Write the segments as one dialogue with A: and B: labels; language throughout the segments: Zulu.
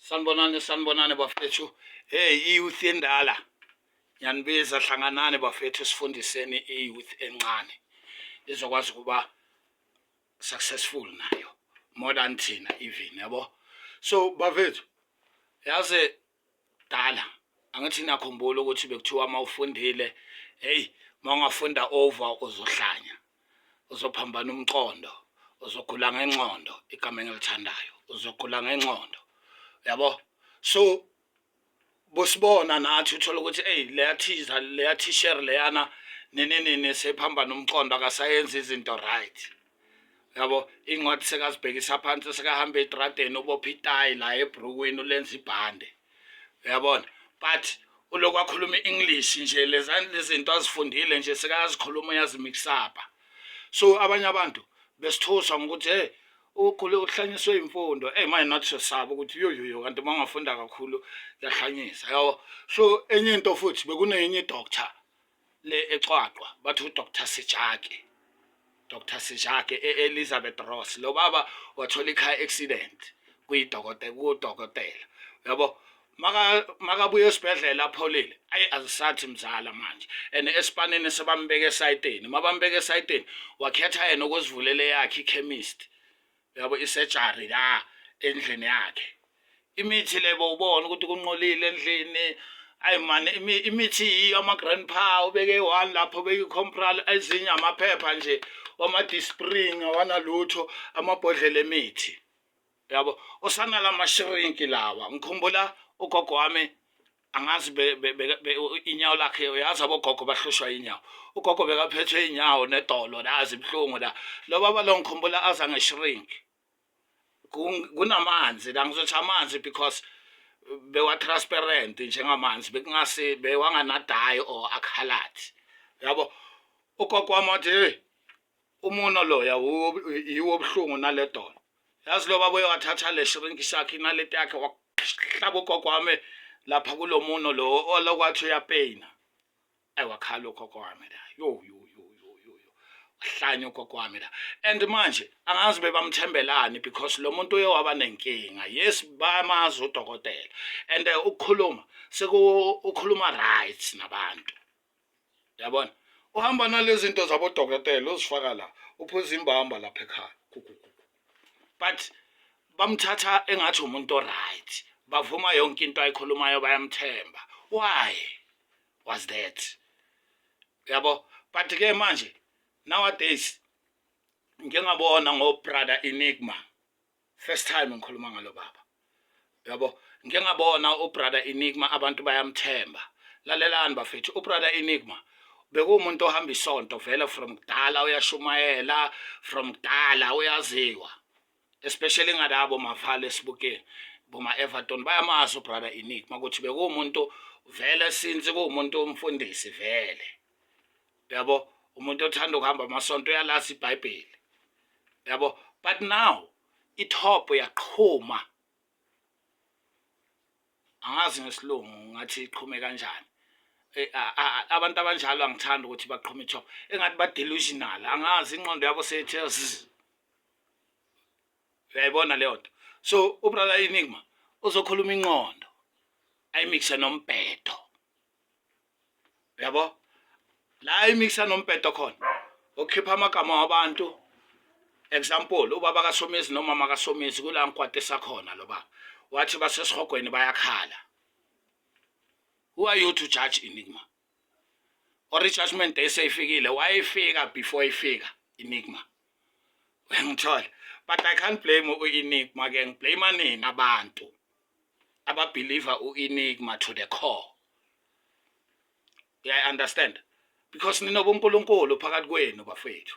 A: Sanibonani, sanibonani bafethu. Hey, i-youth endala. Ngiyanibiza, hlanganani bafethu, sifundiseni i-youth encane. Izokwazi ukuba successful nayo more than thina even, yabo. So bafethu, yazi dala angithi nakhumbula ukuthi bekuthiwa uma ufundile, hey, mawungafunda over uzohlanya, uzophambana umqondo, uzogula ngengqondo, igama engilithandayo, uzogula ngengqondo, yabo. So bosibona nathi, uthola ukuthi, hey, leya thiza, leya t-shirt leyana, nini nini, sephambana umqondo, akasayenzi izinto right, yabo. Incwadi sekazibhekisa phansi, sekahamba etradeni, ubopha itayi la ebhrukweni, ulenza ibhande, uyabona. But uloku akhuluma i-English nje, lezinto azifundile nje sekayazikhuluma, uyazimix-upa. So abanye abantu besithuswa ngokuthi, hey, ukhule uhlanyiswe imfundo. Hey, manje nathi siyasaba ukuthi yo yo yo, kanti uma ungafunda kakhulu kuyahlanyisa, yabo. So enye into futhi, bekunenye doctor le eQwaqwa, bathi uDr Sejake, Dr Sejake e-Elizabeth Ross. Lo baba wathola i-car accident kuyidokotela, kudokotela, yabo. Makabuya esibhedlela apholile, ayi, azisathi mzala manje and esipanini sebambeka esayiteni. Mabambeka esayiteni, wakhetha yena ukuzivulela yakhe ichemist, yabo, isurgery la endlini yakhe. Imithi le bowubona ukuthi kunqolile endlini. Ayi mani, imithi yiyo ama-grandpa, ubeke one lapho, ubeke i-compral, ezinye amaphepha nje wama-Disprin, awanalutho, amabhodlela emithi, yabo, usanala ama-shrink lawa. Ngikhumbula ugogo wami, angazi inyawo lakhe, uyazi abogogo bahlushwa inyawo, ugogo bekaphethwe inyawo nedolo la zibuhlungu la. Lo baba lo ngikhumbula aza nge-shrink, kunamanzi la, ngizothi amanzi because bewa transparent njengamanzi, bekungasi bewanganadayi or akhaladi, yabo. Ugogo wami wathi, hey, umuno loya yiwo obuhlungu nale dolo. Yazi lo baba uye wathatha le shrink sakhe, inaleti yakhe, wahlaba ugogo wami lapha kulo muno lo olokwathi uyapeyina. Ayi, wakhala ugogo wami la. Yo yo yo yo yo yo, wahlanya ugogo wami la. And manje angazi bebamthembelani, because lo muntu uye waba nenkinga. Yes, bayamazi udokotela and ukukhuluma seku ukhuluma right nabantu, yabona. Uhamba nalezi zinto zabodokotela, uzifaka la, uphuza imbamba lapha ekhaya. But bamthatha engathi umuntu oright, bavuma yonke into ayikhulumayo, bayamthemba. Why was that, yabo? But ke manje nowadays ngike ngabona ngo-Brother Enigma, first time ngikhuluma ngalo baba, yabo. Ngike ngabona uBrother Enigma, abantu bayamthemba. Lalelani bafethu, uBrother Enigma bekuwumuntu ohamba isonto vele from kudala, uyashumayela from kudala, uyaziwa, especially ngalabo mavale esibukeni boma Everton, bayamazi uBrother Enigma ukuthi bekuwumuntu vele since kuwumuntu umfundisi vele, yabo, umuntu othanda ukuhamba amasonto, uyalazi iBhayibheli, yabo. But now itop yaqhuma, angazi ngesilungu ngathi iqhume kanjani. Abantu abanjalo angithanda ukuthi baqhume itop, engathi ba delusional, angazi, ingqondo yabo seyithe zzz. Uyayibona leyo nto? So uBrother Enigma uzokhuluma ingqondo ayimixe nombhedo, yabo. La ayimixa nombhedo khona, ukhipha amagama wabantu. Example, ubaba kaSomizi nomama kaSomizi, kula ngikwatisa khona lo baba wathi basesihogweni bayakhala. Who are you to judge Enigma? Or i-judgment day seyifikile, wayefika before ifika Enigma, uyangithola? But I can't blame u-Enigma ke, ngiblame nina abantu ababelieve u-Enigma to the core. Yeah, I understand, because ninobunkulunkulu phakathi kwenu bafethu.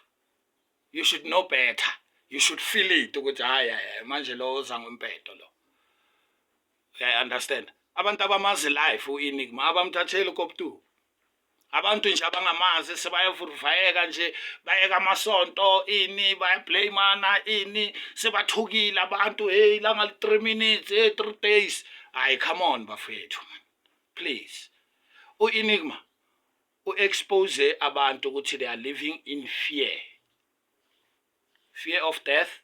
A: You should know better, you should feel it ukuthi hayi hayi, manje lo uza ngompedo lo. I understand, abantu abamazi life u-Enigma abamthatheli koptu. Abantu nje abangamazi sebayavuruvayeka nje, bayeka amasonto, ini, bayablamana, ini, sebathukile abantu. Hey, langa 3 minutes, hey, 3 days. Hayi, come on bafethu, please. U-Enigma u-expose abantu ukuthi they are living in fear, fear of death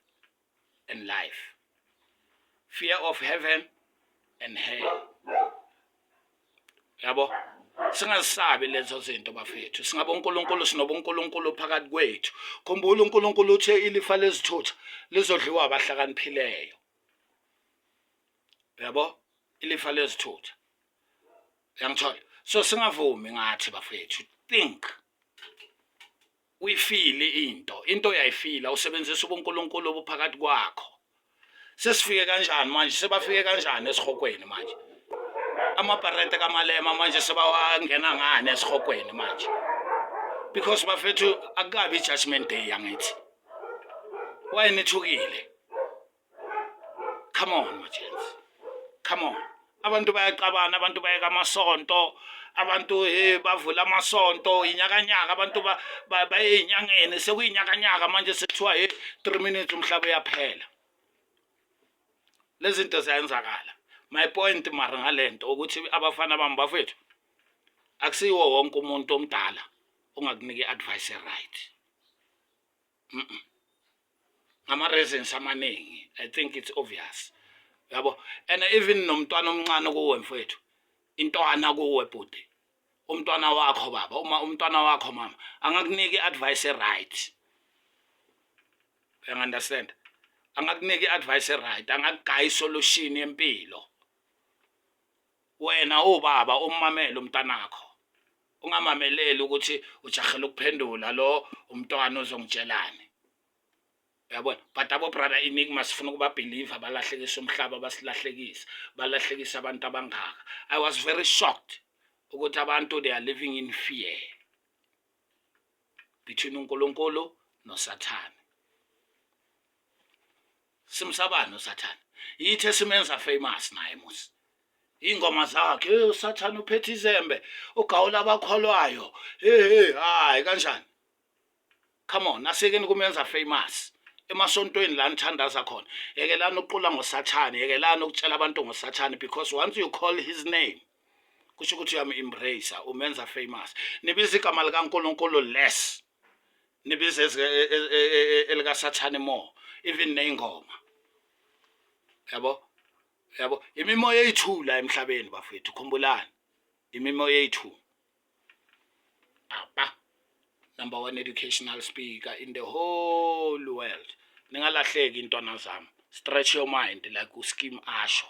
A: and life, fear of heaven. and hell. Yabo, singazisabi lezo zinto, bafethu. Singabe uNkulunkulu, sinobuNkulunkulu phakathi kwethu. Khumbula, uNkulunkulu uthe ilifa lezithutha lizodliwa abahlakaniphileyo. Yabo, ilifa lezithutha, uyangithola? So singavumi ngathi, bafethu. Think, uyifile into uyayifila, usebenzisa ubuNkulunkulu obuphakathi kwakho. Sesifike kanjani manje? Sebafike kanjani esihogweni manje amabharente kaMalema? Manje sebawangena ngani esihogweni manje? Because, bafethu, akukabi i-judgment day. Angithi why nithukile? Come on, majensi, come on. Abantu bayacabana, abantu bayeka amasonto, abantu, hey, bavula amasonto inyakanyaka, abantu baye eyinyangeni, sekuyinyakanyaka manje. Sekuthiwa, hey, 3 minutes umhlaba uyaphela. Lezi zinto ziyenzakala. My point mara ngalento ukuthi abafana bami, bafethu, akusiwo wonke umuntu omdala ongakunika i-advice right. Ngama-reasons amaningi, I think it's obvious, yabo. And even nomntwana omncane kuwe, mfethu, intwana kuwe, bhuti, umntwana wakho, baba, uma umntwana wakho, mama, angakunika i-advice right, uyangi-understand? Angakunika i-advice right, angakugaya isolution yempilo. Wena ubaba, ummamele umntanakho, ungamameleli ukuthi ujahela ukuphendula lo umntwana uzongitshelani, uyabona? But abo Brother Enigma sifuna ukuba believe, balahlekisa umhlaba, basilahlekisa, balahlekisa abantu abangaka. I was very shocked ukuthi abantu, they are living in fear between uNkulunkulu noSathane. Simsabani uSathane? Yithi esimenza famous naye musi, ingoma zakhe, hey, uSathane uphethe izembe, ugawula abakholwayo, hey, hey, hayi, kanjani? Come on, asekeni kumenza famous emasontweni la nithandaza khona. Yekelani ukuqula ngoSathane, yekelani ukutshela abantu ngoSathane, because once you call his name, kusho ukuthi uyam-embrace, umenza famous. Nibiza igama likaNkulunkulu less, nibiza elikaSathane more, even ney'ngoma, yabo, yabo. Imimoya eyi-two la emhlabeni, bafethu, khumbulani, imimoya eyi-two. Apa number one educational speaker in the whole world. Ningalahleki, intwana zami. Stretch your mind like uSkim asho.